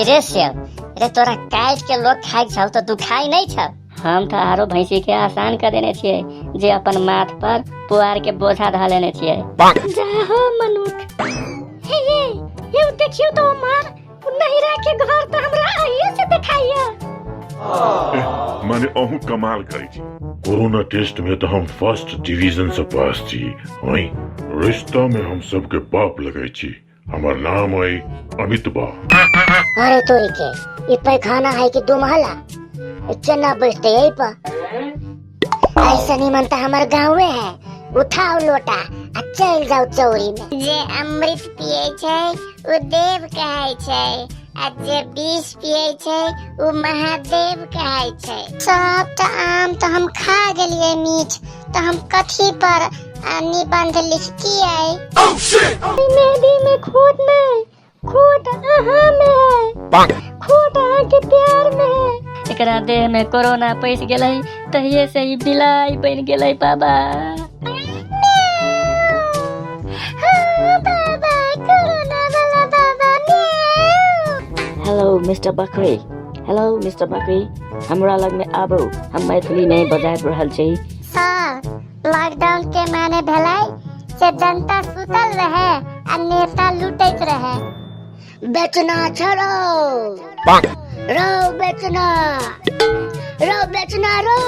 कि रे सेव रे, तोरा काटि के लोग खाइ छौ तऽ दुखाइ नहि छौ? हम तऽ आरो भैंसी के आसान कर देने छियै जे अपन माथ पर पुआर के बोझा धऽ लेने छियै। जाहो मनुख। हे ये ये देखियो तो मार नहिरा के घर तऽ हमरा आइए से देखाइया। माने अहूँ कमाल करै छी। कोरोना टेस्ट में तो हम फर्स्ट डिवीजन से पास छी। हई रिश्ता में हम सबके बाप लगै छी। हमर नाम है अमित बा। अरे तोरी के, ई पैखाना है कि दो महला? चना बैठते यही पर। ऐसा नहीं मनता हमर गाँवे है। उठाओ लोटा आ चल जाओ चौरी में। जे अमृत पिए छै ओ देव कहै छै आ जे विष पिए छै ओ महादेव कहै छै। सब तऽ आम तऽ हम खा गेलियै मीठ, तऽ हम कथी पर निबंध लिखतियै? मेहंदी में खोट नहीं, खोट अहाँ में है, खोट अहाँ के प्यार में है। एकरा देह में कोरोना पैस गेलै तहिए से ई बिलाई बन गेलै बाबा। हाँ बाबा, कोरोना वाला बाबा म्याऊ। हेलो मिस्टर बकरी, हेलो मिस्टर बकरी, हमरा लग में आबू, हम मैथिली में बजाबि रहल छी। सर, लॉकडाउन के माने भेलै से जनता सुतल रहे आ नेता लूटैत रहे। बेचना छोड़ो रो, बेचना रो, बेचना रो।